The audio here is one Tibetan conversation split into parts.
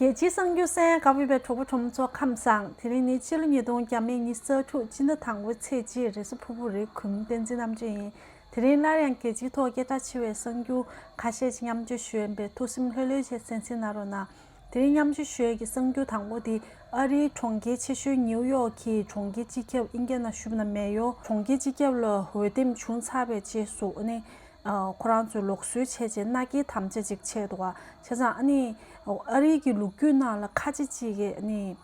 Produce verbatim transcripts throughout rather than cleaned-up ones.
རྒྱལ་སྤྱིའི་གསར་འགྱུར་གསན་གནང་བའི་གྲོགས་པོ་གྲོགས་མོ་ཚོ་ཁམས་བཟང་། དེ་རིང་ནི་ཕྱི་ལོ་ཉིས་སྟོང་ཉི་ཤུ་རྩ་དྲུག་སྤྱི་ཟླ་དང་པོའི་ཚེས་གཅིག་རེས་གཟའ་ཕུར་བུ་རེད། གུས་མོ་བསྟན་འཛིན་རྣམ་དཔྱོད་ཡིན། དེ་རིང་སླར་ཡང་རྒྱལ་སྤྱིའི་ཐོག་སྐད་གྲགས་ཆེ་བའི་གསར་འགྱུར་ཁ་ཤས་ཤིག་མཉམ་སྤྱོད་ཞུ་ཡིན་པས་ཐུགས་སེམས་ལྷོད་ལྷོད་བྱས་གསན་གཟིགས་གནང་རོགས་གནང་། དེ་རིང་མཉམ་སྤྱོད་ཞུ་ཡས་ཀྱི་གསར་འགྱུར་དང་པོ་དེ་ཨ་རིའི་གྲོང་ཁྱེར་ཆེ་ཤོས་ནིའུ་ཡོག་གི་གྲོང་ཁྱེར་སྤྱི་ཁྱབ་ཨིན་སྐད་ནང་ཞུས་པ་ན་མེ་ཡོར། གྲོང་ཁྱེར་སྤྱི་ཁྱབ་ལ་འོས་འདེམས་བྱུང་ཚར་བའི་རྗེས་སུ་ཨ་ནི་ཨ་ཁོ་རང་ཚོས་ལུགས་སྲོལ་བྱས་བྱས་མནའ་སྐྱེལ་དམ་བཅའ་ཅིག་བྱས་འདུག་ག་བྱས་ཙང་ཨ་ནི་ཨ་རིའི་གི་ལོ་རྒྱུས་ནང་ལ་ཁ་ཆེ་གཅིག་གིས་ཨ་ནི་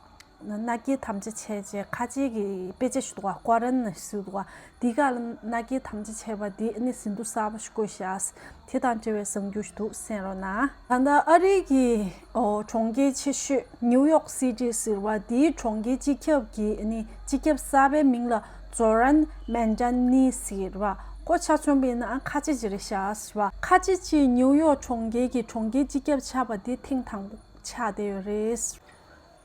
མནའ་སྐྱེལ་དམ་བཅའ་བྱས་བྱས་ཁ་ཆེ་གི་དཔེ་ཆ་ཞིག་འདུག་ག་ཀོ་རན་ཟེར་འདུག་ག་འདི་ག་ལ་མནའ་སྐྱེལ་དམ་བཅའ་བྱས་པ་འདི་ཨ་ནི་ཟིན་ཐོ་གསར་པ་ཞིག་བཀོད་བཞག་དེ་དང་འབྲེལ་བའི་གསར་འགྱུར་ཞིག་འདུག་གསན་རོགས་གནང་། ད་ལྟ་ཨ་རིའི་གི་ཨོ་གྲོང་ཁྱེར་ཆེ་ཤོས་ནིའུ་ཡོག་སི་ཊི་ཟེར་བ་འདིའི་གྲོང་ཁྱེར་སྤྱི་ཁྱབ་ཀྱི་ཨ་ནི་སྤྱི་ཁྱབ་གསར་པའི་མིང་ལ་ཛོ་རན་མན་ཌ་ནི་ཟེར་བ་ཁོ་ཆ་མཚོན་པ་ཡིན་ན་ཨ་ཁ་ཆེ་ཅིག་རེད་ཤག་ཟེར་བ། ཁ་ཆེ་ཅིག་ནིའུ་ཡོག་གྲོང་ཁྱེར་གྱི་གྲོང་ཁྱེར་སྤྱི་ཁྱབ་ཆགས་པ་འདི་ཐེངས་དང་པོ་ཆགས་བསྡད་ཡོད་རེད།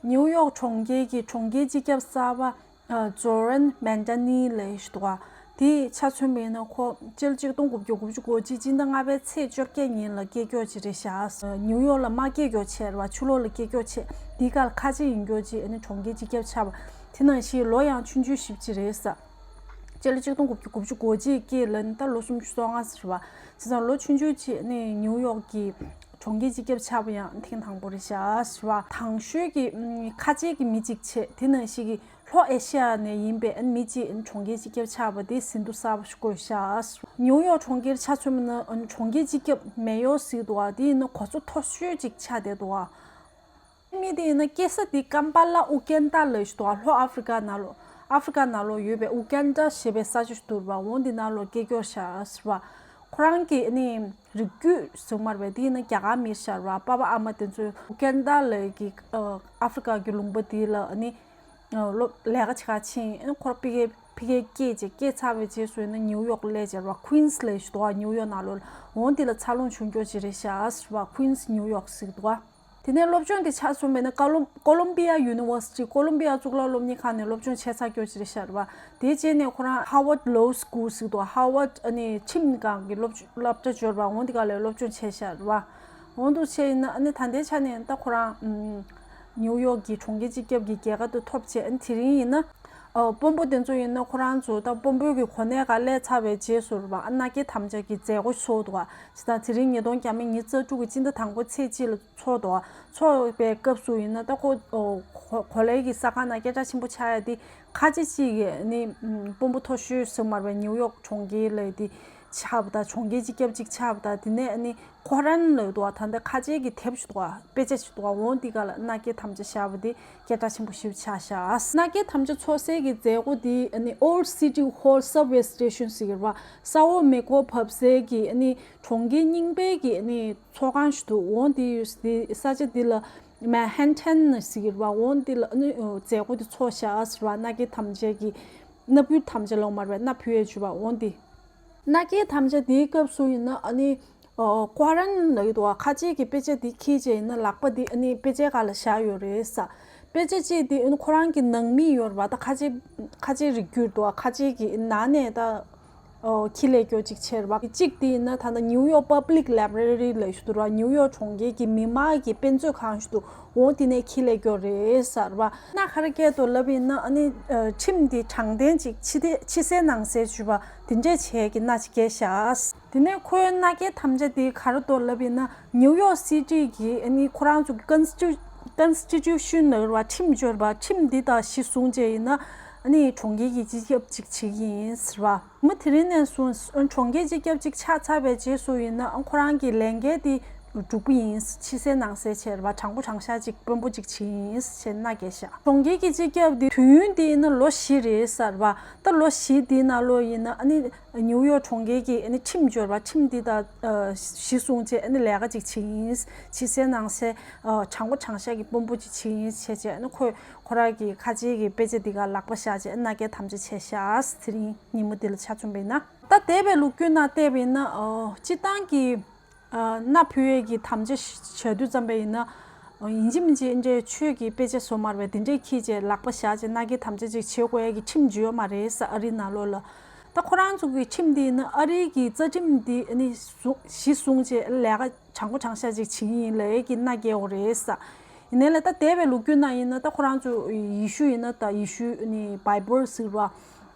ནིའུ་ཡོག་གྲོང་ཁྱེར་གྱི་གྲོང་ཁྱེར་སྤྱི་ཁྱབ་གསར་པ་ཨ་ཛོ་རན་མན་ཌ་ནི་ལབ་ཡས་ཞིག་འདུག་ག་དེ་ཆ་མཚོན་པ་ཡིན་ན་ཁོ་སྤྱི་ལོ་ཆིག་སྟོང་དགུ་བརྒྱ་དགུ་བཅུ་གོ་གཅིག་སྤྱི་ཟླ་ལྔ་པའི་ཚེས་བཅོ་བརྒྱད་ཉིན་ལ་སྐྱེས་མཆོག་ཅིག་རེད་ཤག་ནིའུ་ཡོག་ལ་མ་སྐྱེས་མཆོག་བྱས་རེད་བ། ཕྱི་ལོགས་ལ་སྐྱེས་མཆོག་བྱས། འདི་ག་ལ་ཁ་ཆེ་ཡིན་མཆོག་ཅིག་ཨ་ནི་གྲོང་ཁྱེར་སྤྱི་ཁྱབ་ཆགས་པ། དེ་ནང་བཞིན་ལོ་ཡང་ཆུང་ཆུང་ཞེ་པོ་ཅིག་རེད་ས། སྤྱི་ལོ་ཆིག་སྟོང་དགུ་བརྒྱ་དགུ་བཅུ་གོ་གཅིག་སྐྱེས་ལ་ནི་ད་ལོ་སུམ་ཅུ་སོ་ལྔ་ཟེར་བ། བྱས་ཙང་ལོ་ཆུང་ཆུང་ཅིག་ནི་ནིའུ་ཡོག་གི་གྲོང་ཁྱེར་སྤྱི་ཁྱབ་ཆགས་པ་ཡང་ཐེངས་དང་པོ་རེད་ཤག་ཟེར་བ། དང་ཤོས་ཀྱི་ཨམ་ཁ་ཆེ་གི་མི་གཅིག་བྱས། དེ་ནང་བཞིན་གྱི་ལྷོ་ཨེ་ཤི་ཡ་ནས་ཡིན་པའི་ཨ་མི་གཅིག་གྲོང་ཁྱེར་སྤྱི་ཁྱབ་ཆགས་པ་དེ་ཟིན་ཐོ་གསར་པ་ཞིག་བཀོད་ཤག་ཟེར་བ། ནིའུ་ཡོག་གྲོང་ཁྱེར་ཆ་མཚོན་ན་ཨ་གྲོང་ཁྱེར་སྤྱི་ཁྱབ་མེ་ཡོར་ཟེར་འདུག་ག་དེ་ཡིན་ན་གོ་ཚོད་མཐོ་ཤོས་ཅིག་ཆགས་བསྡད་འདུག་ག་མི་དེ་ཡིན་ན་སྐྱེས་ས་དེ་ཀམ་པ་ལ་ཨུ་གན་ཌ་ལབ་ཞིག་འདུག་ག་ལྷོ་ཨ་ཧྥི་རི་ཀ་ནང་ལོགས། ཨ་ཧྥི་རི་ཀ་ནང་ལོགས་ཡོད་པའི་ཨུ་གན་ཌ་ཞེས་པའི་ས་ཆ་ཞིག་འདུག་ར་བ། འོ་འདི་ནང་ལོགས་སྐྱེས་མཆོག་ཤག་ཟེར་བ། ཁོ་རང་གི་ཨ་ནི་རིགས་རྒྱུད་ཟེར་མ་རེད་པས། དེ་ཡིན་ན་རྒྱ་གར་མི་ཤག་ར་བ། པ་ཕ་ཨ་མ་དེ་ཚོས་ཨུ་གན་ཌ་ལབ་ཀྱི་ཨ་ཧྥི་རི་ཀ་གི་ལུང་པ་དེ་ལ་ཨ་ནི་ཨ་སློབ་ལས་ཀ་བྱེད་ག་ཕྱིན། ཨ་ནི་ཁོ་རང་ཕ་གིར་ཕ་གིར་སྐྱེས་བྱས། སྐྱེས་ཚར་བའི་རྗེས་སུ་ཡིན་ན་ནིའུ་ཡོག་སླེབས་བྱས་ར་བ། ཁུན་སི་ལབ་ཞིག་འདུག་ག་ནིའུ་ཡོག་ནང་ལོགས་ལ། འོ་འདི་ལ་འཚར་ལོངས་བྱུང་མཆོག་ཅིག་རེད་ཤག་ཟེར་བ། ཁུན་སི་ནིའུ་ཡོག་ཟེར་གྱི་འདུག་ག་དེ་ནས་སློབ་སྦྱོང་དེ་ཆ་མཚོན་པ་ཡིན་ན་ཀོ་ལོམ་ཀོ་ལོམ་བི་ཡ་ཡུ་ནི་ཝར་སི་ཊི། ཀོ་ལོམ་བི་ཡ་གཙུག་ལག་སློབ་གཉེར་ཁང་ནས་སློབ་སྦྱོང་བྱས་ཚར་མཆོག་ཅིག་རེད་ཤག་ར་བ། དེའི་རྗེས་ནས་ཁོ་རང་Harvard Law School ཟེར་གྱི་འདུག་ག Harvard ཨ་ནི་ཁྲིམས་ཁང་གི་སློབ་སློབ་གྲྭ་འབྱོར་བ། འོ་འདི་ག་ལ་སློབ་སྦྱོང་བྱས་ཤག་ར་བ། འོ་འདུག་བྱས་ཡིན་ན་ཨ་ནི་ད་ལྟའི་ཆ་ནས་ད་ཁོ་རང་ཨམ་ནིའུ་ཡོག་གི་གྲོང་ཁྱེར་སྤྱི་ཁྱབ་ཀྱི་རྒྱལ་ཁ་དེ་ཐོབ་བྱས། ཨ་ནི་དེ་རིང་ཡིན་ན་ཨ་དཔོན་པོ་དེ་ཚོ་ཡིན་ན་ཁོ་རང་ཚོ་ད་དཔོན་པོའི་གི་གོ་གནས་ག་སླེབས་ཚར་བའི་རྗེས་སུ་ར་བ། ཨ་མནའ་སྐྱེལ་དམ་བཅའ་གི་མཛད་སྒོ་ཚོགས་འདུག་ག་བྱས་ཙང་དེ་རིང་ཉིས་སྟོང་ཉི་ཤུ་རྩ་དྲུག་གི་སྤྱི་ཟླ་དང་པོ་ཚེས་གཅིག་ལ་ཚོགས་འདུག་ག་ཚོགས་པའི་སྐབས་སུ་ཡིན་ན་ད་ཁོ་ཨོ་གོ་གོ་ལའི་གི་ས་ཁང་ནང་སྐད་གྲགས་ཆེན་པོ་ཆགས་ཡ་དེ་ཁ་ཆེ་གཅིག་གིས་ནི་ཨམ་དཔོན་པོ་མཐོ་ཤོས་ཟེར་མ་རེད་པས། ནིའུ་ཡོག་གྲོང་ཁྱེར་ལ་དེ་ཆགས་པ་དང་། གྲོང་ཁྱེར་སྤྱི་ཁྱབ་ཅིག་ཆགས་པ་དང་། དེ་ནས་ཨ་ནི་ཁོ་རན་ལབ་འདུག་ག་ད་ལྟ་ཁ་ཆེ་གི་དེབ་ཞིག་འདུག་ག་དཔེ་ཆ་ཞིག་འདུག་ག་འོ་འདི་ག་ལ་མནའ་སྐྱེལ་དམ་བཅའ་བཞག་པ་དེ་སྐད་གྲགས་ཆེན་པོ་ཞེ་པོ་ཆགས་ཤག་མནའ་སྐྱེལ་དམ་བཅའ་ཚོགས་སའི་གི་མཛད་སྒོ་དེ་ཨ་ནི་Old City Hall Subway Station ཟེར་གྱི་རེད་པ། ས་འོག་མེ་འཁོར་བབས་སའི་གི་ཨ་ནི་གྲོང་ཁྱེར་རྙིང་པའི་གི་ཨ་ནི་ཚོགས་ཁང་ཞིག་འདུག་འོ་འདི་ཡོད་དེ་ས་ཆ་འདི་ལ་Manhattan ཟེར་གྱི་རེད་པ། འོ་འདི་ལ་ཨ་ནི་མཛད་སྒོ་དེ་ཚོགས་ཤག་ཟེར་བ། མནའ་སྐྱེལ་དམ་བཅའ་གི་མནའ་ཕུལ་དམ་བཅའ་ལབ་མ་རེད་པས། མནའ་ཕུལ་ཡས་བྱས་པ་འོ་འདི། མནའ་སྐྱེལ་དམ་བཅའ་དེའི་སྐབས་སུ་ཡིན་ན་ཨ་ནི་ཨོ་ཀོ་རན་ལབ་ཀྱི་འདུག་ག་ཁ་ཆེ་གི་དཔེ་ཆ་དེ་འཁྱེར་བྱས་ཡིན་ན་ལག་པ་དེ་ཨ་ནི་དཔེ་ཆའི་སྒང་ལ་བཞག་ཡོད་རེད་ས། དཔེ་ཆ་གཅིག་དེ་ཨ་ནི་ཁོ་རང་གི་ནང་མི་ཡོད་རེད་པ། ད་ཁ་ཆེ་ཁ་ཆེ་རིགས་རྒྱུད་འདུག་ག་ཁ་ཆེ་གི་ནང་ནས་ད་ཨོ་འཁྱེར་སླེབས་མཆོག་ཅིག་བྱས་རེད་པ། གཅིག་དེ་ཡིན་ན་ད་ལྟ་New York Public Library ལབ་ཞིག་འདུག་ར། ནིའུ་ཡོག་གྲོང་ཁྱེར་གྱི་མི་མང་གི་དཔེ་མཛོད་ཁང་ཞིག་འདུག་འོ་དེ་ནས་འཁྱེར་སླེབས་མཆོག་རེད་ཟེར་བ། སྣ་ཁ་ར་སྐད་དུ་ལབ་ཡིན་ན་ཨ་ནི་ཨ་ཁྲིམས་དེ་དྲང་བདེན་ཅིག་ཕྱི་དེ་ཕྱི་གསལ་ནང་གསལ་ཞུས་པ་དེ་འདྲས་བྱས་ཀྱི་སྣ་ཅིག་སྐྱེས་ཤག་དེ་ནས་ཁོའི་མནའ་སྐྱེལ་དམ་བཅའ་དེ་ག་རེ་འདུག་ལབ་ཡིན་ན་ནིའུ་ཡོག་སི་ཊི་གི་ཨ་ནི་ཁོ་རང་ཚོ་གི་ཀོན་སི་ཊི་ཀོན་སི་ཊི་ཊུ་ཤན་ལབ་ར་བ། ཁྲིམས་སྦྱོར་བ། ཁྲིམས་འདི་དང་གཞི་བཟུང་བྱས་ཡིན་ན་ཨ་ནི་གྲོང་ཁྱེར་གྱི་སྤྱི་ཁྱབ་ཅིག་བྱེད་ཀྱི་ཡིན་ཟེར་བ། མི་དེ་རིང་ནས་བཟུང་གྲོང་ཁྱེར་སྤྱི་ཁྱབ་ཅིག་ཆགས་ཚར་བའི་རྗེས་སུ་ཡིན་ན་ཁོ་རང་གི་ལས་འགན་དེ་འགྲུབ་པ་ཡིན། ཕྱི་གསལ་ནང་གསལ་བྱས་ར་བ། དྲང་པོ་དྲང་བཞག་ཅིག་དཔོན་པོ་ཅིག་བྱེད་ཀྱི་ཡིན་ཞེས་མནའ་སྐྱེལ་ཤག་གྲོང་ཁྱེར་གྱི་སྤྱི་ཁྱབ་དེ་དུས་ཡུན་དེ་ཡིན་ན་ལོ་བཞི་རེད་ཟེར་བ། ད་ལོ་བཞི་དེའི་ནང་ལོགས་ཡིན་ན་ཨ་ནི་ནིའུ་ཡོག་གྲོང་ཁྱེར་གྱི་ཨ་ནི་ཁྲིམས་སྦྱོར་བ། ཁྲིམས་འདི་དང་གཞི་བཟུང་བྱས་ཨ་ནི་ལས་ཀ་ཅིག་བྱེད་ཀྱི་ཡིན། ཕྱི་གསལ་ནང་གསལ་དྲང་པོ་དྲང་བཞག་གི་དཔོན་པོ་ཅིག་བྱེད་ཀྱི་ཡིན་ཞེས་བྱས་ཨ་ནི་ཁོས་ཁོ་རང་གི་ཁ་ཆེའི་གི་དཔེ་ཆ་འདི་ག་ལག་པ་བཞག་བྱས་མནའ་སྐྱེལ་དམ་བཅའ་བྱས་ཤག་དེ་རིང་ཉིན་མོ་འདི་ལ་ཆ་མཚོན་པ་ཡིན་ན། ད་འདས་པའི་ལོ་རྒྱུས་ནང་བལྟས་པ་ཡིན་ན་ཨོ་སྤྱིར་བཏང་གི་ཨ་མནའ་ཕུལ་ཡས་ཀྱི་དམ་བཅའ་བྱ་དུས་ཙམ་པ་ཡིན་ན་ཨོ་ཡིན་གཅིག་མིན་གཅིག་འདྲའི་ཆོས་ཀྱི་དཔེ་ཆ་བཟོ་མ་རེད་པས། དེ་འདྲའི་འཁྱེར་བྱས་ལག་པ་བཞག་བྱས་མནའ་སྐྱེལ་དམ་བཅའ་ཅིག་བྱེད་དགོས་ཡས་ཀྱི་ཁྲིམས་བརྗོད་མ་རེད་ས། ཨ་རིའི་ནང་ལོགས་ལ་ད་ཁོ་རང་ཚོ་གི་ཁྲིམས་འདི་ཡིན་ན་ཨ་རིའི་གི་རྩ་ཁྲིམས་འདི་ཨ་ནི་བཟུང་གཞི་བཟུང་བྱས་ལས་ཀ་དྲང་པོ་དྲང་བཞག་ཅིག་བྱེད་ཀྱི་ཡིན་ལབ་ཡས་ཀྱི་མནའ་སྐྱེལ་དགོས་རེད་ས། ཡིན་ནའི་ལས་ད་འདས་པའི་ལོ་རྒྱུས་ནང་ཡིན་ན་ད་ཁོ་རང་ཚོ་ཡེ་ཤུ་ཡིན་ན་ད་ཡེ་ཤུ་ནི་བྷའི་བལ་ཟེར་བ།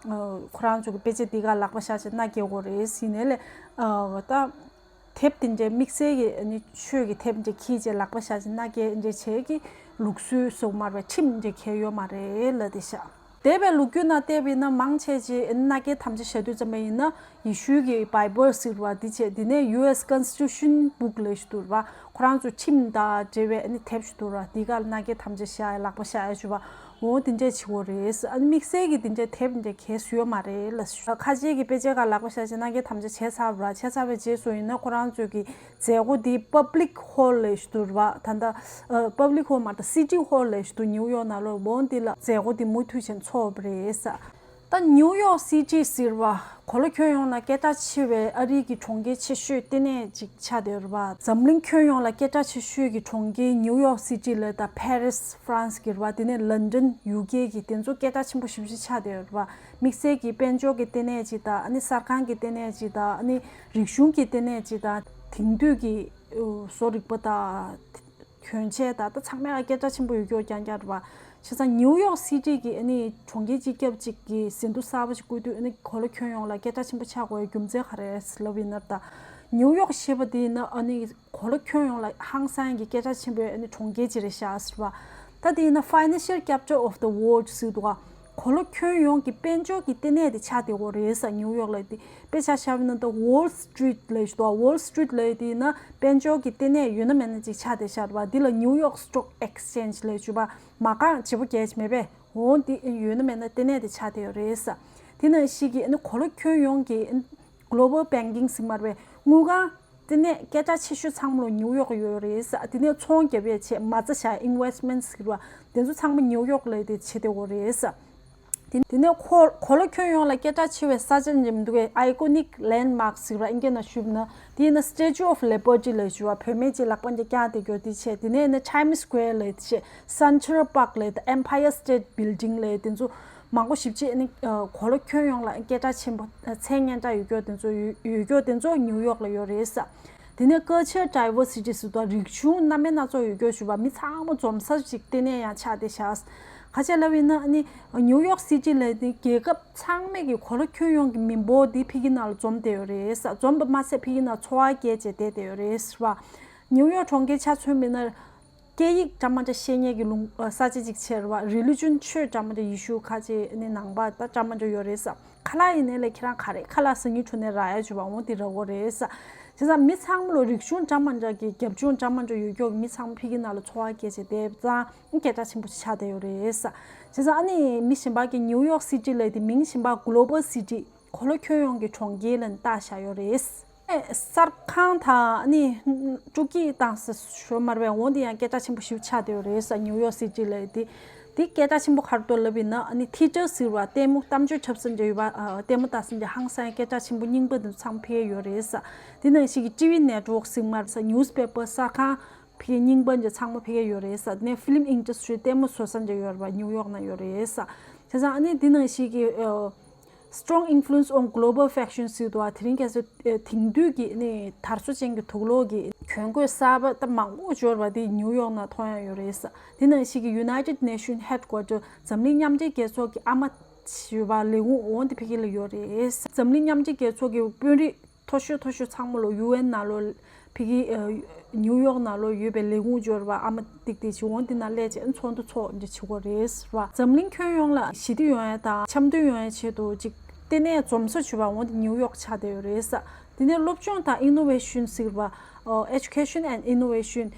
ཁོ་རང་ཚོ་གི་དཔེ་ཆ་འདི་ག་ལག་པ་བཞག་བྱས་མནའ་སྐྱེལ་དགོས་རེད། ཡིན་ནའི་ལས་ད། དེབ་དེ་འདྲའི་དམིགས་བསལ་གྱི་ནི་ཆོས་ཀྱི་དེབ་འདྲ་འཁྱེར་བྱས་ལག་པ་བཞག་བྱས་མནའ་སྐྱེལ་འདྲ་བྱས་ཀྱི་ལུགས་སྲོལ་སོགས་མར་བའི་ཁྲིམས་འདྲ་འཁྱེར་ཡོད་མ་རེད་ལབ་བསྡད་ཤག་འདས་པའི་ལོ་རྒྱུས་ནང་བལྟས་པ་ཡིན་ན་མང་ཆེ་ཆེ་མནའ་སྐྱེལ་དམ་བཅའ་བཞག་དུས་ཙམ་པ་ཡིན་ན་ཡེ་ཤུའི་གི་བྷའི་བལ་ཟེར་བ་འདི་བྱས། དེ་ནས་ཡུ་ཨེས་ཀོན་སི་ཊི་ཊུ་ཤན་བུག་ལབ་ཞིག་འདུག་ར། ཁོ་རང་ཚོ་ཁྲིམས་དང་འབྲེལ་བའི་ཨ་ནི་དེབ་ཞིག་འདུག་ར། འདི་ག་ལ་མནའ་སྐྱེལ་དམ་བཅའ་བཞག་ཡ་ལག་པ་བཞག་ཡ་ཞུ་བ། འོ་དེ་འདྲས་བྱེད་དགོས་རེད། ཨ་ནི་དམིགས་བསལ་གྱི་དེ་འདྲས་དེབ་འདྲས་གས་བཟོས་ཡོད་མ་རེད་ལ། ཁ་ཆེ་གི་དཔེ་ཆའི་ཁ་ལག་པ་བཞག་བྱས་མནའ་སྐྱེལ་དམ་བཅའ་བྱས་ཚར་བ་ར། བྱས་ཚར་བའི་རྗེས་སུ་ཡིན་ན་ཁོ་རང་ཚོས་ཀྱི་མཛད་སྒོ་འདི་པབ་ལིག་ཧོལ་ལབ་ཞིག་འདུག་ར། ད་ལྟ་པབ་ལིག་ཧོལ་མ་རེད་ད་སི་ཊི་ཧོལ་ལབ་ཞིག་འདུག་ནིའུ་ཡོག་ནང་ལོགས་འོ་འདི་ལ་མཛད་སྒོ་འདི་མུ་མཐུད་བཞིན་འཚོགས་པ་རེད་ས། ད་ནིའུ་ཡོག་སི་ཊི་ཟེར་བ་གོ་ལ་ཁྱོན་ཡོངས་ལ་སྐད་གྲགས་ཆེ་བའི་ཨ་རིའི་གི་གྲོང་ཁྱེར་ཆེ་ཤོས་ལྟེ་གནས་ཅིག་ཆགས་བསྡད་ཡོད་རེད་པ། འཛམ་གླིང་ཁྱོན་ཡོངས་ལ་སྐད་གྲགས་ཆེ་ཤོས་ཀྱི་གྲོང་ཁྱེར་ནིའུ་ཡོག་སི་ཊི་ལ་ད་ཕེ་རིས་ཧྥ་རན་སི་གི་རེད་པ། དེ་ནས་ལན་ཌན་ཡུ་ཀེ་གི་དེ་ཚོ་སྐད་གྲགས་ཆེན་པོ་ཞེ་པོ་ཅིག་ཆགས་བསྡད་ཡོད་རེད་པ། དམིགས་བསལ་གྱི་དཔལ་འབྱོར་གྱི་ལྟེ་གནས་ཅིག་དང་ཨ་ནི་གསར་ཁང་གི་ལྟེ་གནས་ཅིག་དང་ཨ་ནི་རིག་གཞུང་གི་ལྟེ་གནས་ཅིག་དང་དེང་དུས་ཀྱི་བཟོ་རིག་པ་དང་། གྱོན་ཆས་དང་ད་ཚང་མས་སྐད་གྲགས་ཆེན་པོ་ཡོད་རྒྱུ་རྐྱང་རྐྱང་རེད་པ། བྱས་ཙང་ནིའུ་ཡོག་སི་ཊི་གི་ཨ་ནི་གྲོང་ཁྱེར་སྤྱི་ཁྱབ་ཅིག་གི་ཟིན་ཐོ་གསར་པ་ཞིག་བཀོད་དུས་ཨ་ནི་གོ་ལ་ཁྱོན་ཡོངས་ལ་སྐད་གྲགས་ཆེན་པོ་ཆགས་དགོས་རྒྱུ་མཚན་ག་རེ་ལབ་ཡིན་ན། ད་ནིའུ་ཡོག་ཞེས་པ་དེ་ཡིན་ན་ཨ་ནི་གོ་ལ་ཁྱོན་ཡོངས་ལ་ཧང་སང་གི་སྐད་གྲགས་ཆེན་པོའི་ཨ་ནི་གྲོང་ཁྱེར་ཅིག་རེད་ཤག་ཟེར་བ། ད་དེ་ཡིན་ན་Financial Capital of the World ཟེར་འདུག་ག་གོ་ལ་ཁྱོན་ཡོངས་ཀྱི་དཔལ་འབྱོར་གྱི་ལྟེ་གནས་དེ་ཆགས་བསྡད་ཡོད་རེད་ས། ནིའུ་ཡོག་ལ་དེ་དཔེ་ཆ་བཞག་པ་ཡིན་ན་ད་Wall Street ལབ་ཞིག་འདུག Wall Street ལབ་དེ་ཡིན་ན་དཔལ་འབྱོར་གྱི་ལྟེ་གནས་ཡོད་ན་མེད་ན་ཅིག་ཆགས་བསྡད་ཤག་རེད་པ། འདི་ལ་New York Stock Exchange ལབ་ཞུ་བ་མ་རྐང་བརྗེ་པོ་རྒྱག་ཡ་མེད་པས། འོ་འདི་ཡོད་ན་མེད་ན་ལྟེ་གནས་དེ་ཆགས་བསྡད་ཡོད་རེད་ས། དེ་ནང་བཞིན་གྱི་ཨ་ནི་གོ་ལ་ཁྱོན་ཡོངས་ཀྱི་Global Banking ཟེར་མ་རེད་པས། དངུལ་ཁང་ལྟེ་གནས་སྐད་གྲགས་ཆེ་ཤོས་ཚང་མ་ལོ་ནིའུ་ཡོག་ཡོད་རེད་ས། དེ་ནས་ཚོང་རྒྱབ་ཡས་བྱས་མ་རྩ་བཞག་Investment ཟེར་བ་དེ་ཚོ་ཚང་མ་ནིའུ་ཡོག་ལ་དེ་བྱེད་བསྡད་ཡོད་རེད་ས། དེ་དེ་ནས་གོ་གོ་ལ་ཁྱོན་ཡོངས་ལ་སྐད་གྲགས་ཆེ་བའི་ས་ཆ་འདི་མི་འདུག་གས། Iconic Landmark ཟེར་བ་ཨིན་སྐད་ནང་ཞུས་ན་དེ་ཡིན་ན་Statue of Liberty ལབ་ཞུ་བ་བུད་མེད་ཅིག་ལག་པ་འདི་བརྐྱངས་བསྡད་ཡོད་དེ་བྱས། དེ་ནས་ནི་Times Square ལབ་བྱས། Central Park ལབ་དང་Empire State Building ལབ་དེ་ཚོ་མང་པོ་ཞེ་པོ་ཅིག་ནི་གོ་ལ་ཁྱོན་ཡོངས་ལ་སྐད་གྲགས་ཆེན་པོ་མཚན་སྙན་གྲགས་ཡོད་རྒྱུ་དེ་ཚོ་ཡོད་ཡོད་རྒྱུ་དེ་ཚོ་ནིའུ་ཡོག་ལ་ཡོད་རེད་ས། དེ་ནས་Culture Diversity ཟེར་དུས་རིག་གཞུང་སྣ་མིན་སྣ་ཚོགས་ཡོད་རྒྱུ་ཞུ་བ་མི་ཚང་མ་འཛོམས་ས་ཅིག་ལྟེ་གནས་ཡང་ཆགས་བསྡད་ཤག་ག་ཅི་ལབ་ཡིན་ན་ཨ་ནི་ནིའུ་ཡོག་སི་ཊི་ལབ་དེ་རྒྱལ་ཁབ་ཚང་མའི་གི་གོ་ལ་ཁྱོན་ཡོངས་ཀྱི་མི་འབོར་དེ་ཕ་གི་ནང་ལ་འཛོམས་བསྡད་ཡོད་རེད་ས། འཛོམས་པ་མ་ཟད་ཕ་གི་ནང་འཚོ་བ་སྐྱེལ་བྱས་བསྡད་བསྡད་ཡོད་རེད་ཟེར་བ། ནིའུ་ཡོག་གྲོང་ཁྱེར་ཆ་མཚོན་པ་ཡིན་ན། སྐད་ཡིག་འདྲ་མི་འདྲ་ཤེས་མཁན་གྱི་ལུང་ས་ཆ་ཅིག་ཆགས་རེད་པ། Religion ཆོས་འདྲ་མི་འདྲ་ཡེ་ཤུ་ཁ་ཆེ་ནི་ནང་པ་ད་འདྲ་མི་འདྲ་ཡོད་རེད་ས། ཁ་ལག་ཡིན་ནའི་ལས་ཁྱེད་རང་ག་རེ་ཁ་ལག་ཟ་སྙིང་བྲོ་ནའི་རག་ཡ་བྱུང་བ་འོང་དེ་རག་གི་རེད་ས། བྱས་ཙང་མི་ཚང་མ་ལོ་རིག་གཞུང་འདྲ་མི་འདྲ་གི་རྒྱབ་ལྗོངས་འདྲ་མི་འདྲ་ཡོད་རྒྱུ་གི་མི་ཚང་མ་ཕ་གི་ནང་ལ་འཚོ་བ་སྐྱེལ་བྱས་བསྡད་ཙང་སྐད་གྲགས་ཆེན་པོ་ཆགས་བསྡད་ཡོད་རེད་ས། བྱས་ཙང་ཨ་ནི་མི་གཞན་པ་གི་ནིའུ་ཡོག་སི་ཊི་ལབ་དེ་མིང་གཞན་པ་Global City གོ་ལ་ཁྱོན་ཡོངས་ཀྱི་གྲོང་ཁྱེར་ལབ་ནས་བཏགས་བཞག་ཡོད་རེད། གསར་ཁང་དང་ནི་སྤྲོ་སྐྱིད་བཏང་ས་ཞོ་མར་བའི་འོང་དེ་ཡང་སྐད་གྲགས་ཆེན་པོ་ཞིག་ཆགས་བསྡད་ཡོད་རེད་ས། ནིའུ་ཡོག་སི་ཊི་ལབ་དེ་དེ་སྐད་གྲགས་ཆེན་པོ་ག་རེ་འདུག་ལབ་ཡིན་ན་ནི་ཐི་ཡེ་ཊར་ཟེར་བ་ལྟད་མོ་གཏམ་བརྗོད་འཁྲབ་ས་འདྲ་ཡོད་པ། ལྟད་མོ་ལྟ་ས་འདྲ་ཧང་སང་སྐད་གྲགས་ཆེན་པོ་རྙིང་པ་འདི་ཚང་མ་ཕ་གིར་ཡོད་རེད་ས། དེ་ནང་བཞིན་གྱི་ཊི་ཝི་ནེཊ་ཝོག་ཟེར་མར་ས། Newspaper གསར་ཁང་ཕ་གིར་རྙིང་པ་འདི་ཚང་མ་ཕ་གིར་ཡོད་རེད་ས། དེ་ནས་Film Industry ལྟད་མོ་བཟོ་ས་འདྲ་ཡོད་རེད་པ། ནིའུ་ཡོག་ནང་ཡོད་རེད་ས། བྱས་ཙང་ཨ་ནི་དེ་ནང་བཞིན་གྱི་Strong influence on global fashion ཟེར་འདུག་བ། དེ་རིང་ཁ་སང་དེང་དུས་ཀྱི་ནི་དར་སོ་ཅན་གྱི་དུག་ལོག་གི་གྱོན་གོས་གསར་པ་ད་མང་པོ་འབྱོར་བ་དེ་ནིའུ་ཡོག་ནང་མཐོང་ཡ་ཡོད་རེད་ས། དེ་ནང་བཞིན་གྱི་United Nation Headquarter འཛམ་གླིང་མཉམ་འབྲེལ་རྒྱལ་ཚོགས་ཀྱི་ཨ་མ་ཞུ་བ་ལས་ཁུངས་འོང་དེ་ཕ་གི་ལ་ཡོད་རེད་ས། འཛམ་གླིང་མཉམ་འབྲེལ་རྒྱལ་ཚོགས་ཀྱི་དཔོན་རིགས་མཐོ་ཤོས་མཐོ་ཤོས་ཚང་མ་ལོ་ཡུ་ཨེན་ནང་ལོ་ཕ་གི་ནིའུ་ཡོག་ནང་ལོ་ཡོད་པའི་ལས་ཁུངས་འབྱོར་བ་ཨ་མ་ཏིག་ཏིག་ཅིག་འོང་དེ་ན་སླེབས་བྱས་ཚོགས་འདུ་ཚོགས་འདི་བྱེད་དགོས་རེད་ཟེར་བ། འཛམ་གླིང་ཁྱོན་ཡོངས་ལ་ཞི་བདེ་ཡོང་ཡ་དང་འཆམ་མཐུན་ཡོང་ཡ་ཆེད་དུ་ཅིག་ལྟེ་གནས་འཛོམས་ས་བྱུང་བ་འོང་དེ་ནིའུ་ཡོག་ཆགས་བསྡད་ཡོད་རེད་ས། དེ་ནས་སློབ་སྦྱོང་དང་Innovation ཟེར་བ། Education and Innovation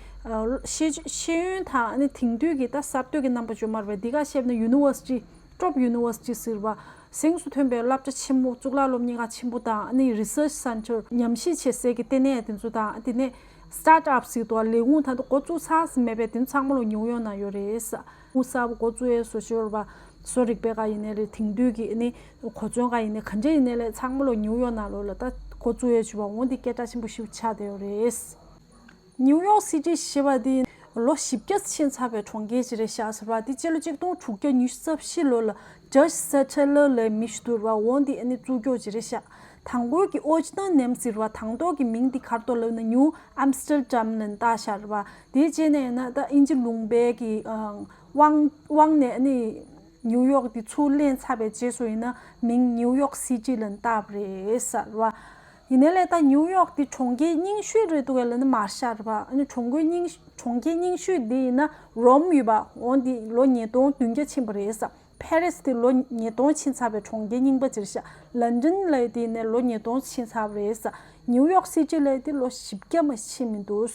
ཤེས་ཤེས་ཡོན་དང་ནི་དེང་དུས་ཀྱི་ད་གསར་གཏོད་ཀྱི་རྣམ་པ་བྱུང་མ་རེད་པས། འདི་ག་བཤད་ན་University ཊོབ་ཡུ་ནི་ཝར་སི་ཊི་ཟེར་བ། གཟེངས་སུ་ཐོན་པའི་བསླབ་བྱ་ཆེན་མོ་གཙུག་ལག་སློབ་གཉེར་ཁང་ཆེན་པོ་དང་ཨ་ནི་Research Center ཉམས་ཞིབ་བྱེད་སའི་གི་ལྟེ་གནས་དེ་ཚོ་དང་དེ་ནས་Start-up ཟེར་དུས་ལས་ཁུངས་ད་དུང་འགོ་བཙུགས་ཚར་ཟིན་མེད་པའི་དེ་ཚོ་ཚང་མ་ལོ་ནིའུ་ཡོག་ནང་ཡོད་རེད་ས། ཁུངས་གསར་པ་འགོ་བཙུགས་ཡས་བཟོ་ཤོར་བ། བཟོ་རིག་པའི་ཀ་ཡིན་ནའི་རེད། དེང་དུས་ཀྱི་ཨ་ནི་གོ་མཚོན་ཀ་ཡིན་ནའི་ག་འདྲ་ཡིན་ནའི་ལས་ཚང་མ་ལོ་ནིའུ་ཡོག་ནང་ལོ་ལ་ད་འགོ་བཙུགས་ཡས་བྱུང་བ་འོང་དེ་སྐད་གྲགས་ཆེན་པོ་ཞིག་ཆགས་བསྡད་ཡོད་རེད། ནིའུ་ཡོག་སི་ཊི་ཞེས་པ་འདི་ལོ་བཞི་བརྒྱ་ཕྱིན་ཚར་བའི་གྲོང་ཁྱེར་ཅིག་རེད་ཤག་ཟེར་བ་འདི་སྤྱི་ལོ་གཅིག་སྟོང་དྲུག་བརྒྱ་ཉི་ཤུ་རྩ་བཞི་ལོ་ལ་Dutch settler ལབ་མི་ཞིག་འདུག་ར། འོ་འདི་ཨ་ནི་བཙུགས་རྒྱུ་ཅིག་རེད་ཤག། དང་པོའི་གི་ཨོ་ཅི་ནམ་ཟེར་བ་དང་ཐོག་གི་མིང་འདི་ག་རེ་འདུག་ལབ་ན་ནིའུ་ཨམ་སི་ཊར་ཌམ་ལབ་ནས་བཏགས་བཞག་རེད་བ། དེའི་རྗེས་ནས་ཡིན་ན་ད་དབྱིན་ཇི་ལུང་པའི་གི་ཨ་དབང་དབང་ནས་ཨ་ནི་ནིའུ་ཡོག་འདི་ཚུར་ལེན་ཚར་བའི་རྗེས་སུ་ཡིན་ན་མིང་ནིའུ་ཡོག་སི་ཊི་ལབ་ནས་བཏགས་པ་རེད་ཟེར་བ། ཡིན་ནའི་ལས་ད་ནིའུ་ཡོག་འདི་གྲོང་ཁྱེར་རྙིང་ཤོས་རེད་འདུག་གས་ལབ་ན་མ་རེད་བཞག་རེད་བ། ཨ་ནི་གྲོང་ཁྱེར་རྙིང་གྲོང་ཁྱེར་རྙིང་ཤོས་འདི་ཡིན་ན་རོམ་ཡོད་པ། འོ་འདི་ལོ་ཉིས་སྟོང་བདུན་བརྒྱ་ཕྱིན་པ་རེད་ཟེར། ཕེ་རིས་དེ་ལོ་ཉིས་སྟོང་ཕྱིན་ཚར་བའི་གྲོང་ཁྱེར་རྙིང་པ་ཅིག་རེད་ཤག་ལན་ཌན་ལབ་ཡས་དེ་ནས་ལོ་ཉིས་སྟོང་ཕྱིན་ཚར་བ་རེད་ཟེར། ནིའུ་ཡོག་སི་ཊི་ལབ་ཡས་དེ་ལོ་བཞི་བརྒྱ་མ་ཕྱིན་མི་འདུག་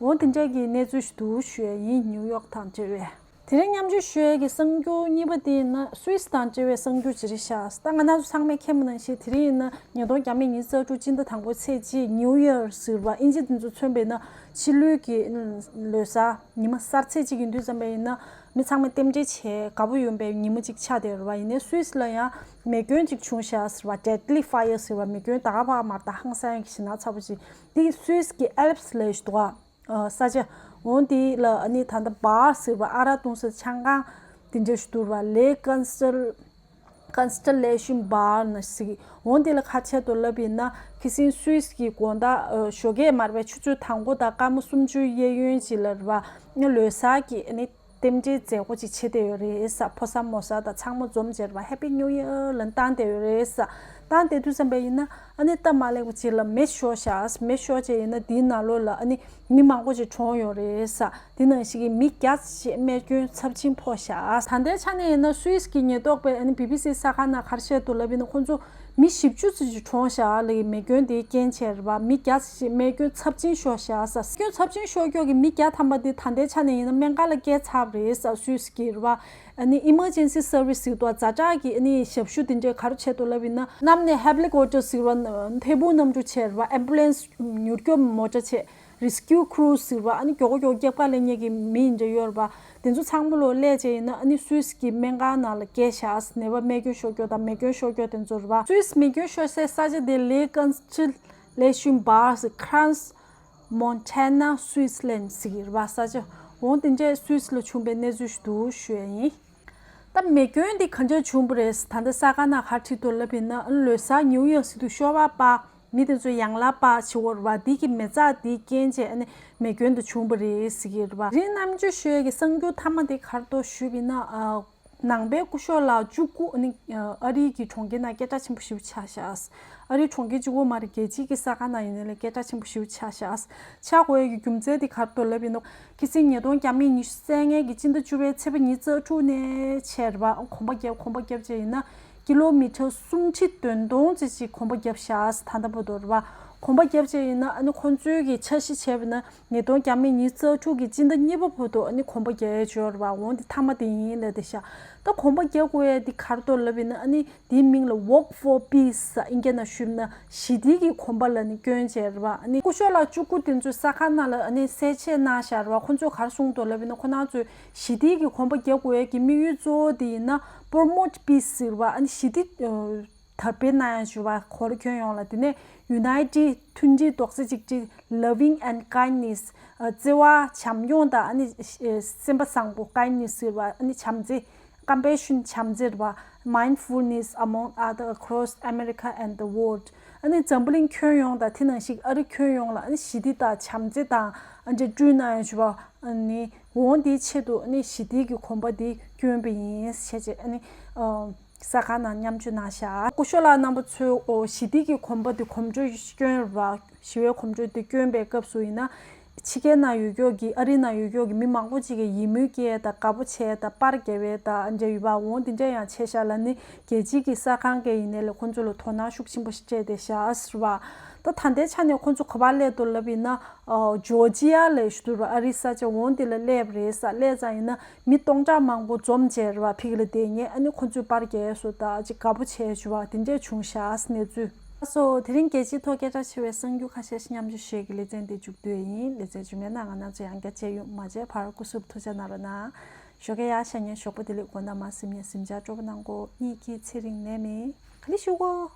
འོ་དེ་འདྲ་གི་གནས་ཚུལ་ཞིག་འདུག་ཞུ་ཡས་ཡིན། ནིའུ་ཡོག་དང་འབྲེལ་བའི། དེ་རིང་མཉམ་སྤྱོད་ཞུ་ཡས་ཀྱི་གསར་འགྱུར་གཉིས་པ་དེ་ཡིན་ན་སུད་སི་དང་འབྲེལ་བའི་གསར་འགྱུར་ཅིག་རེད་ཤག་ད་ང་རང་ཚོ་ཚང་མས་མཁྱེན་པ་ནང་བཞིན་དེ་རིང་ཡིན་ན་ཉིས་སྟོང་ཉི་ཤུ་རྩ་དྲུག་སྤྱི་ཟླ་དང་པོ་ཚེས་གཅིག་ནིའུ་ཡར་ཟེར་བ་དབྱིན་ཇི་དེ་ཚོ་མཚོན་པ་ཡིན་ན་ཕྱི་ལོའི་གི་ལོ་གསར་ཉི་མ་གསར་ཚེས་གཅིག་ཡིན་དུས་ཙམ་པ་ཡིན་ན། མི་ཚང་མ་རྟེན་འབྲེལ་བྱེད་དགའ་པོ་ཡོང་པའི་ཉིན་མོ་གཅིག་ཆགས་བསྡད་ཡོད་རེད་བ། ཡིན་ནའི་སུད་སི་ལ་ཡང་མེ་སྐྱོན་གཅིག་བྱུང་ཤག་ཟེར་བ། Deadly Fire ཟེར་བ། མེ་སྐྱོན་ད་ག་པ་མ་རེད། ད་ཧང་སང་གི་ཞེད་སྣང་ཚ་པོ་ཅིག་འདི་སུད་སི་གི་ཨལ་པི་སི་ལབ་ཡས་ཞིག་འདུག་ག་ས་ཆ། འོ་འདི་ལ་ཨ་ནི་ད་ལྟ་བཱར་ཟེར་བ། ཨ་རག་བཏུང་ས། ཆང་ཁང་དེ་འདྲ་ཞིག་འདུག་རེད་བ། ལེ་ཀོན་སི་ཊལ་Constellation Bar ན་ཟེར་གི། འོ་འདི་ལ་ཁ་ཆེ་དུ་ལབ་ཡིན་ན་ཁི་སིང་སུད་སི་གི་དགོང་དག་ཨ་ཞོགས་ཀས་མ་རེད་པས། ཆུ་ཚོད་དང་པོ་དང་སྐར་མ་སུམ་ཅུ་གཡས་གཡོན་ཅིག་ལ་རེད་བ། ལོ་གསར་གྱི་ཨ་ནི་རྟེན་འབྲེལ་མཛད་སྒོ་ཅིག་བྱེད་བསྡད་ཡོད་རེད་ཟེར། ཕོ་གསར་མོ་གསར་དང་ཚང་མ་འཛོམས་བྱས་རེད་བ། Happy New Year ལབ་བཏང་བསྡད་ཡོད་རེད་ཟེར། བཏང་བསྡད་དུས་ཙམ་པ་ཡིན་ན་ཨ་ནི་སྟབས་མ་ལེགས་པ་ཅིག་ལ་མེ་ཤོར་ཤག་མེ་ཤོར་བྱས་ཡིན་ན་དེའི་ནང་ལོགས་ལ་ཨ་ནི་མི་མང་པོ་ཅིག་གྲོངས་ཡོད་རེད་ཟེར། དེ་ནང་བཞིན་གྱི་མི་བརྒྱ་ཅིག་རྨས་སྐྱོན་ཚབས་ཆེན་ཕོག་ཤག་ད་ལྟའི་ཆ་ནས་ཡིན་ན་སུད་སི་གི་ཉེན་རྟོག་པས་ཨ་ནི་བི་བི་སི་གསར་ཁང་ནང་ག་རེ་བཤད་འདུག་ལབ་ཡིན་ན། ཁོང་ཚོ་མི་བཞི་བཅུ་ཙམ་ཅིག་གྲོངས་ཤག་ལབ་ཀྱི། མེ་སྐྱོན་དེའི་རྐྱེན་བྱས་རེད་བ། མི་བརྒྱ་ཙམ་ཅིག་རྨས་སྐྱོན་ཚབས་ཆེན་ཤོར་ཤག་ཟེར། སྐྱོན་ཚབས་ཆེན་ཤོར་ཀྱོག་གི་མི་བརྒྱ་ཐམ་པ་དེ་ད་ལྟའི་ཆ་ནས་ཡིན་ན་སྨན་ཁང་ལ་བསྐྱལ་ཚར་བ་རེད་ཟེར། སུད་སི་གི་རེད་བ། ཨ་ནི་Emergency Service ཟེར་འདུག་ཛ་དྲག་གི་ཨ་ནི་ཞབས་ཞུ་དེ་འདྲས་ག་རེ་བྱས་འདུག་ལབ་ཡིན་ན། གནམ་ནས་ཧེ་ལི་ཀོབ་ཊར་ཟེར་བ། འཕུར་འབུམ་གནམ་གྲུ་བྱས་རེད་བ། Ambulance མྱུར་སྐྱོབ་མོ་ཊ་བྱས། Rescue Crew ཟེར་བ། ཨ་ནི་མགྱོགས་པོ་མགྱོགས་པོ་སྐྱབས་ག་ལེན་མཁན་གྱི་མི་འདྲ་ཡོད་རེད་བ། དེ་ཚོ་ཚང་མ་ལོ་སླེབས་བྱས་ཡིན་ན་ཨ་ནི་སུད་སི་གི་སྨན་ཁང་ནང་ལ་བསྐྱལ་ཤག་ནད་པ་རྨས་སྐྱོན་ཤོར་ཀྱོག་དང་མེ་སྐྱོན་ཤོར་ཀྱོག་དེ་ཚོ་རེད་བ། སུད་སི་མེ་སྐྱོན་ཤོར་སའི་ས་ཆ་དེ་Lake Constellation Bar ཟེར། Crans Montana Switzerland ཟེར་གི་རེད་བ། ས་ཆ། འོ་དེ་འདྲས་སུད་སི་ལ་བྱུང་པའི་གནས་ཚུལ་ཞིག་འདུག་ཞུ་ཡ་ཡིན། ད་མེ་སྐྱོན་འདི་ག་འདྲ་བྱུང་བ་རེད། ད་ལྟ་གསར་ཁང་ནང་ག་རེ་བྲིས་འདུག་ལབ་ཡིན་ན། ལོ་གསར་ནིའུ་ཡར་ཟེར་དུས་ཤོ་བ་པ། མི་དེ་ཚོ་ཡང་ལ་པ་བྱེད་འོར་བ། འདི་གི་མེ་བཙའ་འདི་རྐྱེན་བྱས་ཨ་ནི་མེ་སྐྱོན་དུ་བྱུང་བ་རེད་ཟེར་གི་རེད་བ། དེ་རིང་རྣམ་དཔྱོད་ཞུ་ཡས་ཀྱི་གསར་འགྱུར་མཐའ་མ་དེ་ག་རེ་འདུག་ཞུས་པ་ཡིན་ན། ཨ་ནང་པའི་སྐུ་ཞབས་ལགས་བཅུ་དགུ་ཨ་ནི་ཨ་རིའི་གི་གྲོང་ཁྱེར་ནང་སྐད་གྲགས་ཆེན་པོ་ཞེ་པོ་ཆགས་ཤག་ཨ་རིའི་གྲོང་ཁྱེར་གཅིག་པོ་མ་རེད། རྒྱལ་སྤྱིའི་གི་གསར་ཁང་ནང་ཡིན་ནའི་ལས་སྐད་གྲགས་ཆེན་པོ་ཞེ་པོ་ཆགས་ཤག་ཆགས་དགོས་ཡས་ཀྱི་རྒྱུ་མཚན་དེ་ག་རེ་འདུག་ལབ་ཡིན་ན། ཁི་སིང་ཉིས་སྟོང་ཉི་ཤུ་རྩ་ལྔའི་གི་སྤྱི་ཟླ་བཅུ་པའི་ཚེས་པ་ཉི་ཤུ་རྩ་དྲུག་ནས་བྱས་རེད་བ། གོམ་པ་བརྒྱབ། གོམ་པ་བརྒྱབ་བྱས་ཡིན་ན་ཀི་ལོ་མི་ཊར་སུམ་ཁྲི་བདུན་སྟོང་ཙམ་ཅིག་གོམ་པ་བརྒྱབ་ཤག་ད་ལྟ་བར་དུ་རེད་བ། གོམ་པ་བརྒྱབ་བྱས་ཡིན་ན་ཨ་ནི་ཁོང་ཚོའི་གི་འཆར་གཞི་བྱས་པ་ན་ཉིས་སྟོང་ཉི་ཤུ་རྩ་དྲུག་གི་སྤྱི་ཟླ་གཉིས་པ་བར་དུ་ཨ་ནི་གོམ་པ་རྒྱག་ཡས་ཡོད་རེད་བ། འོ་འདི་མཐའ་མ་དེ་ཡིན་ལབ་བསྡད་ཤག་ད་གོམ་པ་རྒྱག་དགོས་ཡས་འདི་ག་རེ་འདུག་ལབ་ཡིན་ན། ཨ་ནི་དེའི་མིང་ལ་Walk for Peace ཨིན་སྐད་ནང་ཞུས་ན་ཞི་བདེ་གི་གོམ་པ་ལ་ནི་བསྐྱོན་བྱས་རེད་བ། ཨ་ནི་སྐུ་ཞབས་ལགས་བཅུ་དགུ་དེ་ཚོས་གསར་ཁང་ནང་ལ་ཨ་ནི་གསལ་བཤད་གནང་བཞག་རེད་བ། ཁོང་ཚོས་ག་རེ་གསུངས་འདུག་ལབ་ཡིན་ན། ཁོ་རང་ཚོས་ཞི་བདེ་གི་གོམ་པ་རྒྱག་དགོས་ཡས་ཀྱི་དམིགས་ཡུལ་གཙོ་བོ་དེ་ཡིན་ན་Promote Peace ཟེར་བ། ཨ་ནི་ཞི་བདེ་ཨ་དར་སྤེལ་གནང་ཡ་ཞུ་བ། གོ་ལ་ཁྱོན་ཡོངས་ལ། དེ་ནས་Unity མཐུན་སྒྲིལ་རྡོག་རྩ་གཅིག་སྒྲིལ། Loving and Kindness ཨ་བརྩེ་བ་བྱམས་སྐྱོང་དང་ཨ་ནི་ཨ་སེམས་པ་བཟང་པོ། Kindness ཟེར་བ་ཨ་ནི་བྱམས་བརྩེ། Compassion བྱམས་བརྩེ་རེད་བ། Mindfulness among other across America and the world ཨ་ནི་འཛམ་བུ་གླིང་ཁྱོན་ཡོངས་དང་དེ་ནང་བཞིན་ཨ་རི་ཁྱོན་ཡོངས་ལ་ཨ་ནི་ཞི་བདེ་དང་བྱམས་བརྩེ་དང་ཨ་འདྲ་བསྐྲུན་གནང་ཡ་ཞུ་བ། ཨ་ནི་འོ་འདིའི་ཆེད་དུ་ཨ་ནི་ཞི་བདེ་གི་གོམ་པ་འདི་བསྐྱོན་པ་ཡིན་ཞེས་བྱས་ཨ་ནི་ཨ། གསར་ཁང་ནང་མཉམ་སྤྱོད་གནང་ཤག་སྐུ་ཞབས་ལགས་རྣམ་པ་ཚོས་ཨོ་ཞི་བདེ་གི་གོམ་པ་དེ་གོམ་བགྲོད་བསྐྱོན་ར། ཞི་བའི་གོམ་བགྲོད་དེ་བསྐྱོན་པའི་སྐབས་སུ་ཡིན་ན། ཕྱི་རྒྱལ་ནང་ཡོད་ཀྱོག་གི་ཨ་རི་ནང་ཡོད་ཀྱོག་གི་མི་མང་པོ་ཅིག་གིས་ཡིད་སྨོན་སྐྱེ་ཡས་དང་དགའ་པོ་བྱས་དང་པར་རྒྱབ་ཡས་དང་འདྲ་ཡོད་པ། འོང་དེ་འདྲ་ཡང་བྱས་ཤག་ལ་ནི་རྒྱལ་སྤྱིའི་གི་གསར་ཁང་གིས་ཡིན་ནའི་ལས་ཁོང་ཚོ་ལ་དོ་སྣང་ཤུགས་ཆེན་པོ་ཞིག་སྤྲད་བསྡད་ཤག་ཟེར་བ། ད་ད་ལྟའི་ཆ་ནས་ཁོང་ཚོ་ག་པར་སླེབས་འདུག་ལབ་ཡིན་ན། ཨོ་ཇོར་ཇི་ཡ་ལབ་ཞུ་འདུག་ར། ཨ་རིའི་ས་ཆ་འོང་དེ་ལ་སླེབས་རེད་ཟེར། སླེབས་ཙང་ཡིན་ན། མི་སྟོང་ཕྲག་མང་པོ་འཛོམས་བྱས་རེད་བ། ཕ་གི་ལ་བསྡད་མཁན། ཨ་ནི་ཁོ་ཚོས་པར་རྒྱག་སོ་ད་ཅིག་དགའ་པོ་བྱས་བྱུང་བ་དེ་འདྲས་བྱུང་ཤག་གནས་ཚུལ། ལགས་སོ། དེ་རིང་རྒྱལ་སྤྱིའི་ཐོག་སྐད་གྲགས་ཆེ་བའི་གསར་འགྱུར་ཁ་ཤས་ཤིག་མཉམ་སྤྱོད་ཞུ་ཡས་ཀྱི་ལེ་ཚན་འདི་མཇུག་བསྡུ་ཡས་ཡིན། ལེ་ཚན་རྗེས་མའི་ནང་ང་རང་ཚོ་ཡང་བསྐྱར་མཇལ་ཡོང་། མ་མཇལ་བར་སྐུ་གཟུགས་ཐུགས་ཅག་གནང་རོགས་གནང་། ཞོགས་ཀས་ཡར་ཤར་ཉིན་ཞོགས་པ་བདེ་ལེགས། དགོང་དག་མར་གཟིམ་ཉིན་གཟིམ་ཆག་སྤྲོ་པོ་གནང་གོ། གཉིད་ཁྱིལ་ཚེ་རིང་ནད་མེད། ག་ལེ་ཞུ་གོ།